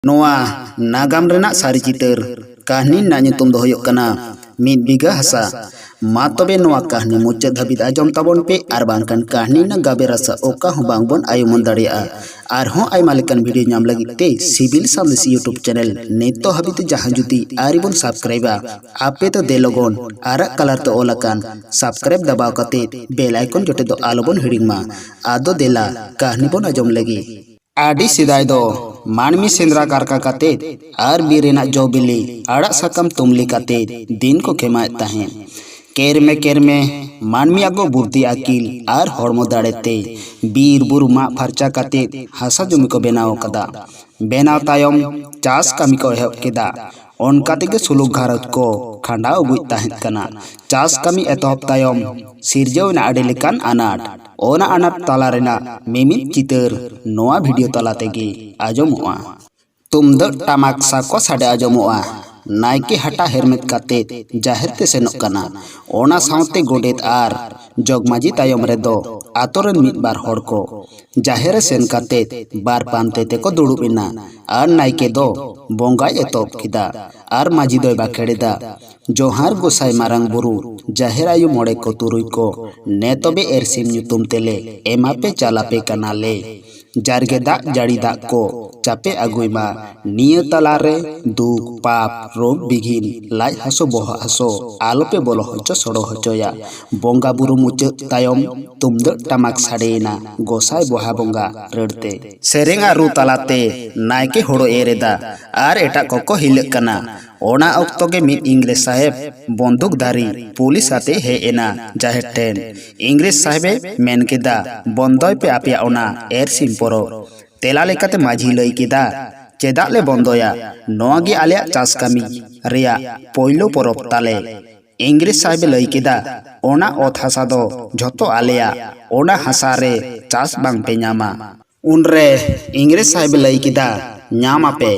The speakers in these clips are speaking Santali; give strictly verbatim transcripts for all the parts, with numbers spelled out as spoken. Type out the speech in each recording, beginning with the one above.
ᱱᱚᱣᱟ ᱱᱟᱜᱟᱢ ᱨᱮᱱᱟᱜ ᱥᱟᱹᱨᱤ ᱪᱤᱛᱟᱹᱨ ᱠᱟᱹᱦᱱᱤ ᱨᱮᱱᱟᱜ ᱧᱩᱛᱩᱢ ᱫᱚ ᱦᱩᱭᱩᱜ ᱠᱟᱱᱟ ᱢᱤᱫ ᱵᱤᱜᱷᱟᱹ ᱦᱟᱥᱟ᱾ ᱢᱟ ᱛᱚᱵᱮ ᱱᱚᱣᱟ ᱠᱟᱹᱦᱱᱤ ᱢᱩᱪᱟᱹᱫ ᱫᱷᱟᱹᱵᱤᱡ ᱟᱸᱡᱚᱢ ᱛᱟᱵᱚᱱ ᱯᱮ, ᱟᱨ ᱵᱟᱝᱠᱷᱟᱱ ᱠᱟᱹᱦᱱᱤ ᱨᱮᱱᱟᱜ ᱜᱟᱵᱮ ᱨᱟᱥᱟ ᱚᱠᱟ ᱦᱚᱸ ᱵᱟᱝ ᱵᱚᱱ ᱟᱭ ᱩᱢᱟᱹᱱ ᱫᱟᱲᱮᱭᱟᱜᱼᱟ᱾ ᱟᱨᱦᱚᱸ ᱟᱭᱢᱟ ᱞᱮᱠᱟᱱ ᱵᱷᱤᱰᱤᱭᱳ ᱧᱟᱢ ᱞᱟᱹᱜᱤᱫ ᱛᱮ ᱥᱤᱵᱤᱞ ᱥᱟᱸᱫᱮᱥ YouTube ᱪᱮᱱᱮᱞ ᱱᱤᱛᱚᱜ ᱦᱟᱹᱵᱤᱡ ᱛᱮ ᱡᱟᱦᱟᱸ ᱡᱩᱫᱤ ᱟᱹᱣᱨᱤ ᱵᱚᱱ ᱥᱟᱵᱥᱠᱨᱟᱭᱤᱵᱟ, ᱟᱯᱮ ᱫᱚ ᱫᱮᱞᱚᱜᱚᱱ ᱟᱨᱟᱜ ᱠᱟᱞᱟᱨ ᱛᱮ ᱚᱞ ᱟᱠᱟᱱ ᱥᱟᱵᱥᱠᱨᱟᱭᱤᱵ ᱫᱟᱵᱟᱣ ᱠᱟᱛᱮ ᱵᱮᱞ ᱟᱭᱠᱚᱱ ᱡᱚᱴᱮᱫ ᱫᱚ ᱟᱞᱚ ᱵᱚᱱ ᱦᱤᱲᱤᱧ ᱢᱟ᱾ ᱟᱫᱚ ᱫᱮᱞᱟ ᱠᱟᱹᱦᱱᱤ ᱵᱚᱱ ᱟᱸᱡᱚᱢ ᱞᱮᱜᱮ᱾ ᱟᱹᱰᱤ ᱥᱮᱫᱟᱭ ᱫᱚ ᱢᱟᱹᱱᱢᱤ ᱥᱮᱸᱫᱽᱨᱟ ᱠᱟᱨᱠᱟ ᱠᱟᱛᱮ ᱟᱨ ᱵᱤᱨ ᱨᱮᱱᱟᱜ ᱡᱚ ᱵᱤᱞᱤ ᱟᱲᱟᱜ ᱥᱟᱠᱟᱢ ᱛᱩᱢᱞᱤ ᱠᱟᱛᱮ ᱫᱤᱱ ᱠᱚ ᱠᱷᱮᱢᱟᱣᱮᱫ ᱛᱟᱦᱮᱸᱫ᱾ ᱠᱮᱨᱢᱮ ᱠᱮᱨᱢᱮ ᱢᱟᱹᱱᱢᱤᱭᱟᱜ ᱫᱚ ᱵᱩᱫᱽᱫᱷᱤ ᱟᱹᱠᱤᱞ ᱟᱨ ᱦᱚᱲᱢᱚ ᱫᱟᱲᱮ ᱛᱮ ᱵᱤᱨ ᱵᱩᱨᱩ ᱢᱟᱜ ᱯᱷᱟᱨᱪᱟ ᱠᱟᱛᱮ ᱦᱟᱥᱟ ᱡᱩᱢᱤ ᱠᱚ ᱵᱮᱱᱟᱣ ᱟᱠᱟᱫᱟ᱾ ᱵᱮᱱᱟᱣ ᱛᱟᱭᱚᱢ ᱪᱟᱥ ᱠᱟᱹᱢᱤ ᱠᱚ ᱮᱦᱚᱵ ᱠᱮᱫᱟ᱾ ᱚᱱᱠᱟ ᱛᱮᱜᱮ ᱥᱩᱞᱩᱠ ᱜᱷᱟᱨᱚᱸᱡᱽ ᱠᱚ ᱠᱷᱟᱸᱰᱟᱣ ᱟᱹᱜᱩᱭᱮᱫ ᱛᱟᱦᱮᱸᱫ ᱠᱟᱱᱟ᱾ ᱪᱟᱥ ᱠᱟᱹᱢᱤ ᱮᱛᱚᱦᱚᱵ ᱛᱟᱭᱚᱢ ᱥᱤᱨᱡᱟᱹᱣ ᱮᱱᱟ ᱟᱹᱰᱤ ᱞᱮᱠᱟᱱ ᱟᱱᱟᱴ᱾ ᱚᱱᱟ ᱟᱱᱟᱴ ᱛᱟᱞᱟ ᱨᱮᱱᱟᱜ ᱢᱤᱢᱤᱫ ᱪᱤᱛᱟᱹᱨ ᱱᱚᱣᱟ ᱵᱷᱤᱰᱤᱭᱳ ᱛᱟᱞᱟ ᱛᱮᱜᱮ ᱟᱸᱡᱚᱢᱚᱜᱼᱟ᱾ ᱛᱩᱢᱫᱟᱹᱜ ᱴᱟᱢᱟᱠ ᱥᱟᱠᱣᱟ ᱥᱟᱰᱮ ᱟᱸᱡᱚᱢᱚᱜᱼᱟ᱾ ᱱᱟᱭᱠᱮ ᱦᱟᱴᱟᱜ ᱦᱮᱨᱢᱮᱫ ᱠᱟᱛᱮ ᱡᱟᱦᱮᱨ ᱛᱮ ᱥᱮᱱᱚᱜ ᱠᱟᱱᱟ᱾ ᱚᱱᱟ ᱥᱟᱶᱛᱮ ᱜᱚᱰᱮᱛ ᱟᱨ ᱡᱚᱜᱽᱢᱟᱹᱡᱷᱤ ᱛᱟᱭᱚᱢ ᱨᱮᱫᱚ ᱟᱛᱳ ᱨᱮᱱ ᱢᱤᱫ ᱵᱟᱨ ᱦᱚᱲ ᱠᱚ ᱡᱟᱦᱮᱨ ᱨᱮ ᱥᱮᱱ ᱠᱟᱛᱮ ᱵᱟᱨ ᱯᱟᱱᱛᱮ ᱛᱮᱠᱚ ᱫᱩᱲᱩᱵ ᱮᱱᱟ᱾ ᱟᱨ ᱱᱟᱭᱠᱮ ᱫᱚ ᱵᱚᱸᱜᱟᱭ ᱮᱛᱚᱦᱚᱵ ᱠᱮᱫᱟ᱾ ᱟᱨ ᱢᱟᱹᱡᱷᱤ ᱫᱚᱭ ᱵᱟᱠᱷᱮᱲ ᱮᱫᱟ, "ᱡᱚᱦᱟᱨ ᱜᱚᱸᱥᱟᱭ ᱢᱟᱨᱟᱝ ᱵᱩᱨᱩ, ᱡᱟᱦᱮᱨ ᱟᱭᱳ, ᱢᱚᱬᱮ ᱠᱚ ᱛᱩᱨᱩᱭ ᱠᱚ, ᱱᱮ ᱛᱚᱵᱮ ᱮᱨᱥᱤᱢ ᱧᱩᱛᱩᱢ ᱛᱮᱞᱮ ᱮᱢᱟ ᱯᱮ ᱪᱟᱞ ᱟᱯᱮ ᱠᱟᱱᱟᱞᱮ᱾ ᱡᱟᱨᱜᱮ ᱫᱟᱜ ᱡᱟᱹᱲᱤ ᱫᱟᱜ ᱠᱚ ᱪᱟᱯᱮ ᱟᱹᱜᱩᱭ ᱢᱟ᱾ ᱱᱤᱭᱟᱹ ᱛᱟᱞᱟᱨᱮ ᱫᱩᱠ, ᱯᱟᱯ, ᱨᱳᱜᱽ, ᱵᱤᱜᱷᱤᱱ, ᱞᱟᱡ ᱦᱟᱹᱥᱩ, ᱵᱚᱦᱚᱜ ᱦᱟᱹᱥᱩ ᱟᱞᱚᱯᱮ ᱵᱚᱞᱚ ᱦᱚᱪᱚ ᱥᱚᱲᱚ ᱦᱚᱪᱚᱭᱟ᱾" ᱵᱚᱸᱜᱟ ᱵᱩᱨᱩ ᱢᱩᱪᱟᱹᱫ ᱛᱟᱭᱚᱢ ᱛᱩᱢᱫᱟᱹᱜ ᱴᱟᱢᱟᱠ ᱥᱟᱰᱮᱭᱮᱱᱟ ᱜᱚᱸᱥᱟᱭ ᱵᱚᱦᱟ ᱵᱚᱸᱜᱟ ᱨᱟᱹᱲᱛᱮ᱾ ᱥᱮᱨᱮᱧ ᱟᱨ ᱨᱩ ᱛᱟᱞᱟᱛᱮ ᱱᱟᱭᱠᱮ ᱦᱳᱲᱳ ᱮᱨ ᱮᱫᱟ ᱟᱨ ᱮᱴᱟᱜ ᱠᱚᱠᱚ ᱦᱤᱞᱟᱹᱜ ᱠᱟᱱᱟ᱾ ᱚᱱᱟ ᱚᱠᱛᱚ ᱜᱮ ᱢᱤᱫ ᱤᱝᱨᱮᱡᱽ ᱥᱟᱦᱮᱵᱽ ᱵᱚᱱᱫᱩᱠ ᱫᱷᱟᱨᱤ ᱯᱩᱞᱤᱥ ᱟᱛᱮ ᱦᱮᱡ ᱮᱱᱟ ᱡᱟᱦᱮᱨ ᱴᱷᱮᱱ᱾ ᱤᱝᱨᱮᱡᱽ ᱥᱟᱦᱮᱵᱽ ᱮ ᱢᱮᱱ ᱠᱮᱫᱟ, "ᱵᱚᱱᱫᱚᱭ ᱯᱮ ᱟᱯᱮᱭᱟᱜ ᱚᱱᱟ ᱮᱨ ᱥᱤᱢ ᱯᱚᱨᱚᱵᱽ᱾" ᱛᱮᱞᱟ ᱞᱮᱠᱟᱛᱮ ᱢᱟᱹᱡᱷᱤ ᱞᱟᱹᱭ ᱠᱮᱫᱟ, "ᱪᱮᱫᱟᱜ ᱞᱮ ᱵᱚᱱᱫᱚᱭᱟ? ᱱᱚᱣᱟ ᱜᱮ ᱟᱞᱮᱭᱟᱜ ᱪᱟᱥ ᱠᱟᱹᱢᱤ ᱨᱮᱭᱟᱜ ᱯᱳᱭᱞᱳ ᱯᱚᱨᱚᱵᱽ ᱛᱟᱞᱮ᱾" ᱤᱝᱨᱮᱡᱽ ᱥᱟᱦᱮᱵᱽ ᱮ ᱞᱟᱹᱭ ᱠᱮᱫᱟ, "ᱚᱱᱟ ᱚᱛ ᱦᱟᱥᱟ ᱫᱚ ᱡᱷᱚᱛᱚ ᱟᱞᱮᱭᱟᱜ, ᱚᱱᱟ ᱦᱟᱥᱟ ᱨᱮ ᱪᱟᱥ ᱵᱟᱝ ᱯᱮ ᱧᱟᱢᱟ᱾" ᱩᱱᱨᱮ ᱤᱝᱨᱮᱡᱽ ᱥᱟᱦᱮᱵᱽ ᱮ ᱞᱟᱹᱭ ᱠᱮᱫᱟ, "ᱧᱟᱢ ᱟᱯᱮ,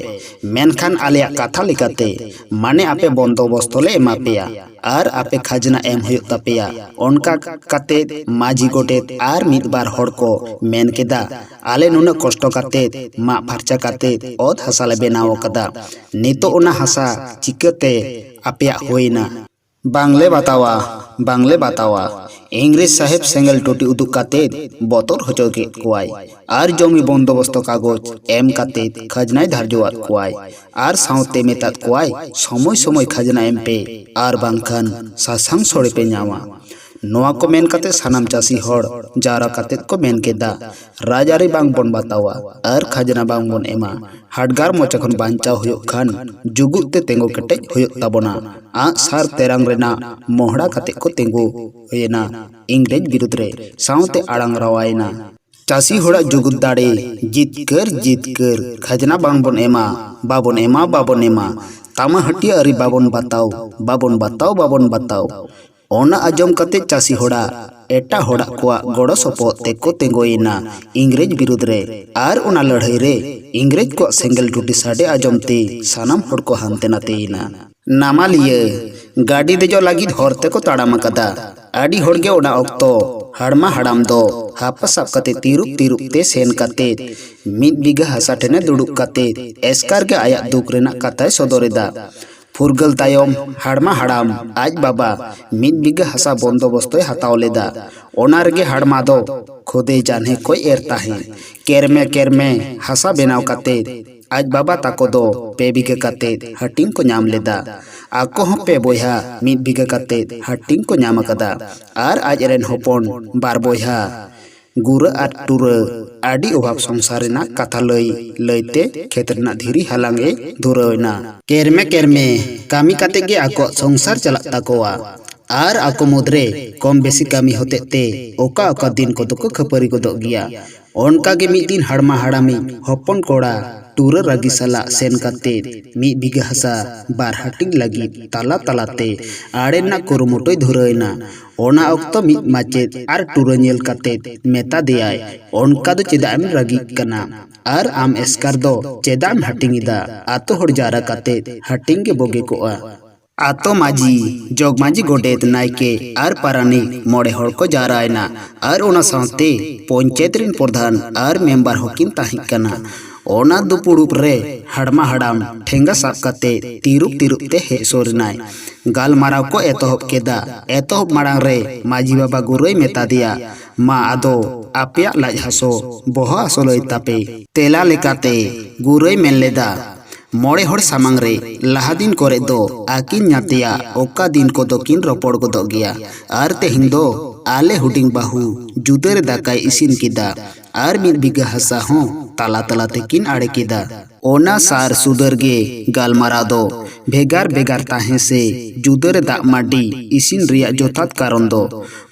ᱢᱮᱱᱠᱷᱟᱱ ᱟᱞᱮᱭᱟᱜ ᱠᱟᱛᱷᱟ ᱞᱮᱠᱟᱛᱮ ᱢᱟᱱᱮ ᱟᱯᱮ ᱵᱚᱱᱫᱚᱵᱚᱥᱛᱚ ᱞᱮ ᱮᱢᱟ ᱯᱮᱭᱟ᱾ ᱟᱨ ᱟᱯᱮ ᱠᱷᱟᱡᱽᱱᱟ ᱮᱢ ᱦᱩᱭᱩᱜ ᱛᱟᱯᱮᱭᱟ᱾ ᱚᱱᱠᱟ ᱠᱟᱛᱮᱫ ᱢᱟᱹᱡᱷᱤ ᱜᱚᱰᱮᱛ ᱟᱨ ᱢᱤᱫ ᱵᱟᱨ ᱦᱚᱲ ᱠᱚ ᱢᱮᱱ ᱠᱮᱫᱟ, ᱟᱞᱮ ᱱᱩᱱᱟᱹᱜ ᱠᱚᱥᱴᱚ ᱠᱟᱛᱮᱫ ᱢᱟᱜ ᱯᱷᱟᱨᱪᱟ ᱠᱟᱛᱮᱫ ᱚᱛ ᱦᱟᱥᱟ ᱞᱮ ᱵᱮᱱᱟᱣ ᱟᱠᱟᱫᱟ, ᱱᱤᱛᱚᱜ ᱚᱱᱟ ᱦᱟᱥᱟ ᱪᱤᱠᱟᱹᱛᱮ ᱟᱯᱮᱭᱟᱜ ᱦᱩᱭᱱᱟ? ᱵᱟᱝᱞᱮ ᱵᱟᱛᱟᱣᱟ, ᱵᱟᱝᱞᱮ ᱵᱟᱛᱟᱣᱟ᱾ ᱤᱝᱨᱮᱡᱽ ᱥᱟᱦᱮᱵᱽ ᱥᱮᱸᱜᱮᱞ ᱴᱩᱴᱤ ᱩᱫᱩᱜ ᱠᱟᱛᱮᱫ ᱵᱚᱛᱚᱨ ᱦᱚᱪᱚ ᱠᱮᱫ ᱠᱚᱣᱟᱭ ᱟᱨ ᱡᱚᱢᱤ ᱵᱚᱱᱫᱚᱵᱚᱥᱛᱚ ᱠᱟᱜᱚᱡᱽ ᱮᱢ ᱠᱟᱛᱮᱫ ᱠᱷᱟᱡᱽᱱᱟᱭ ᱫᱷᱟᱨᱡᱚᱣᱟᱫ ᱠᱚᱣᱟᱭ ᱟᱨ ᱥᱟᱶᱛᱮ ᱢᱮᱛᱟᱫ ᱠᱚᱣᱟᱭ, ᱥᱚᱢᱚᱭ ᱥᱚᱢᱚᱭ ᱠᱷᱟᱡᱽᱱᱟ ᱮᱢ ᱯᱮ ᱟᱨ ᱵᱟᱝᱠᱷᱟᱱ ᱥᱟᱥᱟᱝ ᱥᱚᱲᱮ ᱯᱮ ᱧᱟᱢᱟ᱾ ᱱᱚᱣᱟ ᱠᱚ ᱢᱮᱱ ᱠᱟᱛᱮ ᱥᱟᱱᱟᱢ ᱪᱟᱹᱥᱤ ᱦᱚᱲ ᱡᱟᱣᱨᱟ ᱠᱟᱛᱮᱫ ᱠᱚ ᱢᱮᱱ ᱠᱮᱫᱟ, ᱨᱟᱡᱽᱟᱹᱨᱤ ᱵᱟᱝ ᱵᱚᱱ ᱵᱟᱛᱟᱣᱟ ᱟᱨ ᱠᱷᱟᱡᱽᱱᱟ ᱵᱟᱝ ᱵᱚᱱ ᱮᱢᱟ᱾ ᱦᱟᱰᱜᱟᱨ ᱢᱚᱪᱟ ᱠᱷᱚᱱ ᱵᱟᱧᱪᱟᱣ ᱦᱩᱭᱩᱜ ᱠᱷᱟᱱ ᱡᱩᱜᱩᱫ ᱛᱮ ᱛᱮᱸᱜᱚ ᱠᱮᱴᱮᱡ ᱦᱩᱭᱩᱜ ᱛᱟᱵᱚᱱᱟ᱾ ᱟᱸᱜ ᱥᱟᱨ ᱛᱮᱨᱟᱝ ᱨᱮᱱᱟᱜ ᱢᱚᱦᱲᱟ ᱠᱟᱛᱮ ᱠᱚ ᱛᱮᱸᱜᱚᱭᱮᱱᱟ ᱤᱝᱨᱮᱡᱽ ᱵᱤᱨᱩᱫᱽ ᱨᱮ, ᱥᱟᱶᱛᱮ ᱟᱲᱟᱝ ᱨᱟᱣᱟᱭᱮᱱᱟ, ᱪᱟᱹᱥᱤ ᱦᱚᱲᱟᱜ ᱡᱩᱜᱩᱫ ᱫᱟᱲᱮ ᱡᱤᱛᱠᱟᱹᱨ ᱡᱤᱛᱠᱟᱹᱨ, ᱠᱷᱟᱡᱽᱱᱟ ᱵᱟᱝ ᱵᱚᱱ ᱮᱢᱟ, ᱵᱟᱵᱚᱱ ᱮᱢᱟ, ᱵᱟᱵᱚᱱ ᱮᱢᱟ᱾ ᱛᱟᱢᱟ ᱦᱟᱹᱴᱤᱭᱟᱹ ᱟᱹᱨᱤ ᱵᱟᱵᱚᱱ ᱵᱟᱛᱟᱣ, ᱵᱟᱵᱚᱱ ᱵᱟᱛᱟᱣ, ᱵᱟᱵᱚᱱ ᱵᱟᱛᱟᱣ᱾ ᱚᱱᱟ ᱟᱸᱡᱚᱢ ᱠᱟᱛᱮ ᱪᱟᱹᱥᱤ ᱦᱚᱲᱟᱜ ᱮᱴᱟᱜ ᱦᱚᱲᱟᱜ ᱠᱚᱣᱟᱜ ᱜᱚᱲᱚ ᱥᱚᱯᱚᱦᱚᱫ ᱛᱮᱠᱚ ᱛᱮᱸᱜᱚᱭᱮᱱᱟ ᱤᱝᱨᱮᱡᱽ ᱵᱤᱨᱩᱫᱽ ᱨᱮ᱾ ᱟᱨ ᱚᱱᱟ ᱞᱟᱹᱲᱦᱟᱹᱭ ᱨᱮ ᱤᱝᱨᱮᱡᱽ ᱠᱚᱣᱟᱜ ᱥᱮᱸᱜᱮᱞ ᱴᱩᱴᱤ ᱥᱟᱰᱮ ᱟᱸᱡᱚᱢ ᱛᱮ ᱥᱟᱱᱟᱢ ᱦᱚᱲ ᱠᱚ ᱦᱟᱱᱛᱮ ᱱᱟᱛᱮᱭᱮᱱᱟ᱾ ᱱᱟᱢᱟᱞᱤᱭᱟᱹ ᱜᱟᱹᱰᱤ ᱫᱮᱡᱚᱜ ᱞᱟᱹᱜᱤᱫ ᱦᱚᱨ ᱛᱮᱠᱚ ᱛᱟᱲᱟᱢ ᱟᱠᱟᱫᱟ᱾ ᱟᱹᱰᱤ ᱦᱚᱲ ᱜᱮ ᱚᱱᱟ ᱚᱠᱛᱚ ᱦᱟᱲᱢᱟ ᱦᱟᱲᱟᱢ ᱫᱚ ᱦᱟᱯᱟ ᱥᱟᱵ ᱠᱟᱛᱮ ᱛᱤᱨᱩᱯ ᱛᱤᱨᱩᱯ ᱛᱮ ᱥᱮᱱ ᱠᱟᱛᱮ ᱢᱤᱫ ᱵᱤᱜᱷᱟᱹ ᱦᱟᱥᱟ ᱴᱷᱮᱱᱮ ᱫᱩᱲᱩᱵ ᱠᱟᱛᱮ ᱮᱥᱠᱟᱨ ᱜᱮ ᱟᱭᱟᱜ ᱫᱩᱠ ᱨᱮᱱᱟᱜ ᱠᱟᱛᱷᱟᱭ ᱥᱚᱫᱚᱨ ᱮᱫᱟ᱾ ᱯᱷᱩᱨᱜᱟᱹᱞ ᱛᱟᱭᱚᱢ ᱦᱟᱲᱢᱟ ᱦᱟᱲᱟᱢ ᱟᱡ ᱵᱟᱵᱟ ᱢᱤᱫ ᱵᱤᱜᱷᱟᱹ ᱦᱟᱥᱟ ᱵᱚᱱᱫᱚᱵᱚᱥᱛᱚᱭ ᱦᱟᱛᱟᱣ ᱞᱮᱫᱟ᱾ ᱚᱱᱟ ᱨᱮᱜᱮ ᱦᱟᱲᱢᱟ ᱫᱚ ᱠᱷᱚᱫᱮ ᱡᱟᱱᱦᱮ ᱠᱚᱭ ᱮᱨ ᱛᱟᱦᱮᱸᱫ᱾ ᱠᱮᱨᱢᱮ ᱠᱮᱨᱢᱮ ᱦᱟᱥᱟ ᱵᱮᱱᱟᱣ ᱠᱟᱛᱮ ᱟᱡ ᱵᱟᱵᱟ ᱛᱟᱠᱚ ᱫᱚ ᱯᱮ ᱵᱤᱜᱷᱟᱹ ᱠᱟᱛᱮ ᱦᱟᱹᱴᱤᱧ ᱠᱚ ᱧᱟᱢ ᱞᱮᱫᱟ᱾ ᱟᱠᱚ ᱦᱚᱸ ᱯᱮ ᱵᱚᱭᱦᱟ ᱢᱤᱫ ᱵᱤᱜᱷᱟᱹ ᱠᱟᱛᱮ ᱦᱟᱹᱴᱤᱧ ᱠᱚ ᱧᱟᱢ ᱟᱠᱟᱫᱟ᱾ ᱟᱨ ᱟᱡ ᱨᱮᱱ ᱦᱚᱯᱚᱱ ᱵᱟᱨ ᱵᱚᱭᱦᱟ ᱜᱩᱨᱟᱹ ᱟᱨ ᱴᱩᱨᱟᱹ ᱟᱹᱰᱤ ᱚᱵᱷᱟᱵ ᱥᱚᱝᱥᱟᱨ ᱨᱮᱱᱟᱜ ᱠᱟᱛᱷᱟ ᱞᱟᱹᱭ ᱞᱟᱹᱭᱛᱮ ᱠᱷᱮᱛ ᱨᱮᱱᱟᱜ ᱫᱷᱤᱨᱤ ᱦᱟᱞᱟᱝ ᱮ ᱫᱷᱩᱨᱟᱹᱣ ᱮᱱᱟ᱾ ᱠᱮᱨᱢᱮ ᱠᱮᱨᱢᱮ ᱠᱟᱹᱢᱤ ᱠᱟᱛᱮ ᱜᱮ ᱟᱠᱚᱣᱟᱜ ᱥᱚᱝᱥᱟᱨ ᱪᱟᱞᱟᱜ ᱛᱟᱠᱚᱣᱟ᱾ ᱟᱨ ᱟᱠᱚ ᱢᱩᱫᱽᱨᱮ ᱠᱚᱢ ᱵᱮᱥᱤ ᱠᱟᱹᱢᱤ ᱦᱚᱛᱮᱡ ᱛᱮ ᱚᱠᱟ ᱚᱠᱟ ᱫᱤᱱ ᱠᱚᱫᱚ ᱠᱚ ᱠᱷᱟᱹᱯᱟᱹᱨᱤ ᱜᱚᱫᱚᱜ ᱜᱮᱭᱟ᱾ ᱚᱱᱠᱟ ᱜᱮ ᱢᱤᱫ ᱫᱤᱱ ᱦᱟᱲᱢᱟ ᱦᱟᱲᱟᱢᱤᱡ ᱦᱚᱯᱚᱱ ᱠᱚᱲᱟ ᱴᱩᱨᱟᱹ ᱨᱟᱹᱜᱤ ᱥᱟᱞᱟᱜ ᱥᱮᱱ ᱠᱟᱛᱮ ᱢᱤᱫ ᱵᱤᱜᱷᱟᱹ ᱦᱟᱥᱟ ᱵᱟᱨ ᱦᱟᱹᱴᱤᱧ ᱞᱟᱹᱜᱤᱫ ᱛᱟᱞᱟ ᱛᱟᱞᱟᱛᱮ ᱟᱲᱮ ᱨᱮᱱᱟᱜ ᱠᱩᱨᱩᱢᱩᱴᱩᱭ ᱫᱷᱩᱨᱟᱹᱣ ᱮᱱᱟ᱾ ᱚᱱᱟ ᱚᱠᱛᱚ ᱢᱤᱫ ᱢᱟᱪᱮᱫ ᱟᱨ ᱴᱩᱨᱟᱹ ᱧᱮᱞ ᱠᱟᱛᱮ ᱢᱮᱛᱟ ᱫᱮᱭᱟᱭ, ᱚᱱᱠᱟ ᱫᱚ ᱪᱮᱫᱟᱜ ᱮᱢ ᱨᱟᱹᱜᱤᱜ ᱠᱟᱱᱟ? ᱟᱨ ᱟᱢ ᱮᱥᱠᱟᱨ ᱫᱚ ᱪᱮᱫᱟᱜ ᱮᱢ ᱦᱟᱹᱴᱤᱧ ᱮᱫᱟ? ᱟᱛᱳ ᱦᱚᱲ ᱡᱟᱣᱨᱟ ᱠᱟᱛᱮ ᱦᱟᱹᱴᱤᱧ ᱜᱮ ᱵᱳᱜᱮ ᱠᱚᱜᱼᱟ᱾ ᱟᱛᱳ ᱢᱟᱹᱡᱷᱤ, ᱡᱚᱜᱽ ᱢᱟᱹᱡᱷᱤ, ᱜᱚᱰᱮᱛ, ᱱᱟᱭᱠᱮ ᱟᱨ ᱯᱟᱨᱟᱱᱤᱠ ᱢᱚᱬᱮ ᱦᱚᱲ ᱠᱚ ᱡᱟᱣᱨᱟᱭᱮᱱᱟ ᱟᱨ ᱚᱱᱟ ᱥᱟᱶᱛᱮ ᱯᱚᱧᱪᱟᱭᱮᱛ ᱨᱮᱱ ᱯᱨᱚᱫᱷᱟᱱ ᱟᱨ ᱢᱮᱢᱵᱟᱨ ᱦᱚᱸᱠᱤᱱ ᱛᱟᱦᱮᱸ ᱠᱟᱱᱟ᱾ ᱚᱱᱟ ᱫᱩᱯᱩᱲᱩᱵ ᱨᱮ ᱦᱟᱲᱢᱟ ᱦᱟᱲᱟᱢ ᱴᱷᱮᱸᱜᱟ ᱥᱟᱵ ᱠᱟᱛᱮ ᱛᱤᱨᱩᱯ ᱛᱤᱨᱩᱯ ᱛᱮ ᱦᱮᱡ ᱥᱩᱨ ᱮᱱᱟᱭ᱾ ᱜᱟᱞᱢᱟᱨᱟᱣ ᱠᱚ ᱮᱛᱚᱦᱚᱵ ᱠᱮᱫᱟ᱾ ᱮᱛᱚᱦᱚᱵ ᱢᱟᱲᱟᱝ ᱨᱮ ᱢᱟᱹᱡᱷᱤ ᱵᱟᱵᱟ ᱜᱩᱨᱩᱭ ᱢᱮᱛᱟ ᱫᱮᱭᱟ, "ᱢᱟ ᱟᱫᱚ ᱟᱯᱮᱭᱟᱜ ᱞᱟᱡ ᱦᱟᱹᱥᱩ, ᱵᱚᱦᱚᱜ ᱦᱟᱹᱥᱩ ᱞᱟᱹᱭ ᱛᱟᱯᱮ᱾" ᱛᱮᱞᱟ ᱞᱮᱠᱟᱛᱮ ᱜᱩᱨᱩᱭ ᱢᱮᱱ ᱞᱮᱫᱟ, ᱢᱚᱬᱮ ᱦᱚᱲ ᱥᱟᱢᱟᱝ ᱨᱮ ᱞᱟᱦᱟ ᱫᱤᱱ ᱠᱚᱨᱮ ᱫᱚ ᱟᱹᱠᱤᱱ ᱧᱟᱛᱮᱭᱟᱜ ᱚᱠᱟ ᱫᱤᱱ ᱠᱚᱫᱚ ᱠᱤᱱ ᱨᱚᱯᱚᱲ ᱜᱚᱫᱚᱜ ᱜᱮᱭᱟ, ᱟᱨ ᱛᱮᱦᱮᱧ ᱫᱚ ᱟᱞᱮ ᱦᱩᱰᱤᱧ ᱵᱟᱹᱦᱩ ᱡᱩᱫᱟᱹ ᱨᱮ ᱫᱟᱠᱟᱭ ᱤᱥᱤᱱ ᱠᱮᱫᱟ ᱟᱨ ᱢᱤᱫ ᱵᱤᱜᱷᱟᱹ ᱦᱟᱥᱟ ᱦᱚᱸ ᱛᱟᱞᱟ ᱛᱟᱞᱟ ᱛᱮᱠᱤᱱ ᱟᱲᱮ ᱠᱮᱫᱟ᱾ ᱚᱱᱟ ᱥᱟᱨ ᱥᱩᱫᱟᱹᱨ ᱜᱮ ᱜᱟᱞᱢᱟᱨᱟᱣ ᱫᱚ ᱵᱷᱮᱜᱟᱨ ᱵᱷᱮᱜᱟᱨ ᱛᱟᱦᱮᱸ ᱥᱮ ᱡᱩᱫᱟᱹ ᱨᱮ ᱫᱟᱜ ᱢᱟᱹᱰᱤ ᱤᱥᱤᱱ ᱨᱮᱭᱟᱜ ᱡᱚᱛᱷᱟᱛ ᱠᱟᱨᱚᱱ ᱫᱚ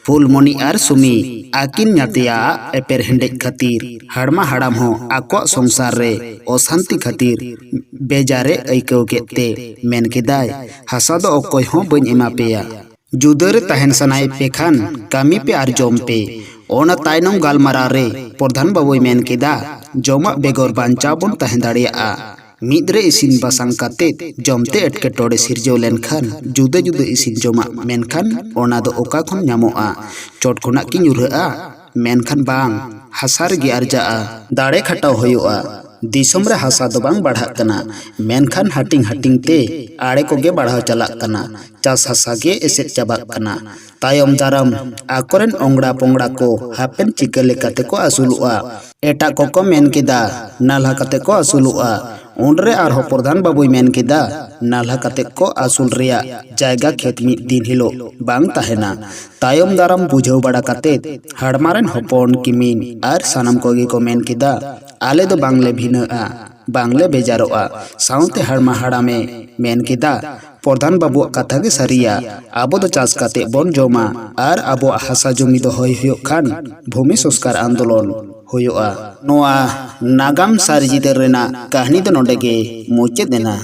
ᱯᱷᱩᱞᱢᱚᱱᱤ ᱟᱨ ᱥᱩᱢᱤ ᱟᱹᱠᱤᱱ ᱧᱟᱛᱮᱭᱟᱜ ᱮᱯᱮᱨ ᱦᱮᱸᱰᱮᱡ ᱠᱷᱟᱹᱛᱤᱨ ᱦᱟᱲᱢᱟ ᱦᱟᱲᱟᱢ ᱦᱚᱸ ᱟᱠᱚᱣᱟᱜ ᱥᱚᱝᱥᱟᱨ ᱨᱮ ᱚᱥᱟᱱᱛᱤ ᱠᱷᱟᱹᱛᱤᱨ ᱵᱮᱡᱟᱨᱮ ᱟᱹᱭᱠᱟᱹᱣ ᱠᱮᱫ ᱛᱮ ᱢᱮᱱ ᱠᱮᱫᱟᱭ, "ᱦᱟᱥᱟ ᱫᱚ ᱚᱠᱚᱭ ᱦᱚᱸ ᱵᱟᱹᱧ ᱮᱢᱟ ᱯᱮᱭᱟ᱾ ᱡᱩᱫᱟᱹ ᱨᱮ ᱛᱟᱦᱮᱱ ᱥᱟᱱᱟᱭᱮᱫ ᱯᱮ ᱠᱷᱟᱱ ᱠᱟᱹᱢᱤ ᱯᱮ ᱟᱨ ᱡᱚᱢ ᱯᱮ᱾" ᱚᱱᱟ ᱛᱟᱭᱱᱚᱢ ᱜᱟᱞᱢᱟᱨᱟᱣ ᱨᱮ ᱯᱨᱚᱫᱷᱟᱱ ᱵᱟᱹᱵᱩᱭ ᱢᱮᱱ ᱠᱮᱫᱟ, "ᱡᱚᱢᱟᱜ ᱵᱮᱜᱚᱨ ᱵᱟᱧᱪᱟᱣ ᱵᱚᱱ ᱛᱟᱦᱮᱸ ᱫᱟᱲᱮᱭᱟᱜᱼᱟ᱾ ᱢᱤᱫ ᱨᱮ ᱤᱥᱤᱱ ᱵᱟᱥᱟᱝ ᱠᱟᱛᱮ ᱡᱚᱢᱛᱮ ᱮᱴᱠᱮᱴᱚᱬᱮ ᱥᱤᱨᱡᱟᱹᱣ ᱞᱮᱱᱠᱷᱟᱱ ᱡᱩᱫᱟᱹ ᱡᱩᱫᱟᱹ ᱤᱥᱤᱱ ᱡᱚᱢᱟᱜ, ᱢᱮᱱᱠᱷᱟᱱ ᱚᱱᱟ ᱫᱚ ᱚᱠᱟ ᱠᱷᱚᱱ ᱧᱟᱢᱚᱜᱼᱟ? ᱪᱚᱴ ᱠᱷᱚᱱᱟᱜ ᱠᱤ ᱧᱩᱨᱦᱟᱹᱜᱼᱟ? ᱢᱮᱱᱠᱷᱟᱱ ᱵᱟᱝ, ᱦᱟᱥᱟ ᱨᱮᱜᱮ ᱟᱨᱡᱟᱜᱼᱟ᱾ ᱫᱟᱲᱮ ᱠᱷᱟᱴᱟᱣ ᱦᱩᱭᱩᱜᱼᱟ᱾ ᱫᱤᱥᱚᱢ ᱨᱮ ᱦᱟᱥᱟ ᱫᱚ ᱵᱟᱝ ᱵᱟᱲᱦᱟᱜ ᱠᱟᱱᱟ, ᱢᱮᱱᱠᱷᱟᱱ ᱦᱟᱹᱴᱤᱧ ᱦᱟᱹᱴᱤᱧ ᱛᱮ ᱟᱲᱮ ᱠᱚᱜᱮ ᱵᱟᱲᱦᱟᱣ ᱪᱟᱞᱟᱜ ᱠᱟᱱᱟ, ᱪᱟᱥ ᱦᱟᱥᱟ ᱜᱮ ᱮᱥᱮᱫ ᱪᱟᱵᱟᱜ ᱠᱟᱱᱟ᱾ ᱛᱟᱭᱚᱢ ᱫᱟᱨᱟᱢ ᱟᱠᱚᱨᱮᱱ ᱚᱝᱲᱟ ᱯᱚᱝᱲᱟ ᱠᱚ ᱦᱟᱯᱮᱱ ᱪᱤᱠᱟᱹ ᱞᱮᱠᱟ ᱛᱮᱠᱚ ᱟᱹᱥᱩᱞᱚᱜᱼᱟ?" ᱮᱴᱟᱜ ᱠᱚᱠᱚ ᱢᱮᱱ ᱠᱮᱫᱟ, "ᱱᱟᱞᱦᱟ ᱠᱟᱛᱮ ᱠᱚ ᱟᱹᱥᱩᱞᱚᱜᱼᱟ᱾" ᱩᱱᱨᱮ ᱟᱨᱦᱚᱸ ᱯᱨᱚᱫᱷᱟᱱ ᱵᱟᱹᱵᱩᱭ ᱢᱮᱱ ᱠᱮᱫᱟ, "ᱱᱟᱞᱦᱟ ᱠᱟᱛᱮ ᱠᱚ ᱟᱹᱥᱩᱞ ᱨᱮᱭᱟᱜ ᱡᱟᱭᱜᱟ ᱠᱷᱮᱛ ᱢᱤᱫ ᱫᱤᱱ ᱦᱤᱞᱳᱜ ᱵᱟᱝ ᱛᱟᱦᱮᱱᱟ᱾ ᱛᱟᱭᱚᱢ ᱫᱟᱨᱟᱢ ᱵᱩᱡᱷᱟᱹᱣ ᱵᱟᱲᱟ ᱠᱟᱛᱮ ᱦᱟᱲᱢᱟ ᱨᱮᱱ ᱦᱚᱯᱚᱱ ᱠᱤᱢᱤᱱ ᱟᱨ ᱥᱟᱱᱟᱢ ᱠᱚᱜᱮ ᱠᱚ ᱢᱮᱱ ᱠᱮᱫᱟ, 'ᱟᱞᱮ ᱫᱚ ᱵᱟᱝᱞᱮ ᱵᱷᱤᱱᱟᱹᱜᱼᱟ, ᱵᱟᱝᱞᱮ ᱵᱮᱡᱟᱨᱚᱜᱼᱟ᱾'" ᱥᱟᱶᱛᱮ ᱦᱟᱲᱢᱟ ᱦᱟᱲᱟᱢᱮ ᱢᱮᱱ ᱠᱮᱫᱟ, "ᱯᱨᱚᱫᱷᱟᱱ ᱵᱟᱹᱵᱩᱣᱟᱜ ᱠᱟᱛᱷᱟ ᱜᱮ ᱥᱟᱹᱨᱤᱭᱟ, ᱟᱵᱚ ᱫᱚ ᱪᱟᱥ ᱠᱟᱛᱮ ᱵᱚᱱ ᱡᱚᱢᱟ ᱟᱨ ᱟᱵᱚᱣᱟᱜ ᱦᱟᱥᱟ ᱡᱚᱢᱤ ᱫᱚᱦᱚᱭ ᱦᱩᱭᱩᱜ ᱠᱷᱟᱱ ᱵᱷᱩᱢᱤ ᱥᱚᱝᱥᱠᱟᱨ ᱟᱱᱫᱳᱞᱚᱱ ᱦᱩᱭᱩᱜᱼᱟ᱾ ᱱᱚᱣᱟ ᱱᱟᱜᱟᱢ ᱥᱟᱹᱨᱤ ᱪᱤᱛᱟᱹᱨ ᱨᱮᱱᱟᱜ ᱠᱟᱹᱦᱱᱤ ᱫᱚ ᱱᱚᱰᱮ ᱜᱮ ᱢᱩᱪᱟᱹᱫ ᱮᱱᱟ᱾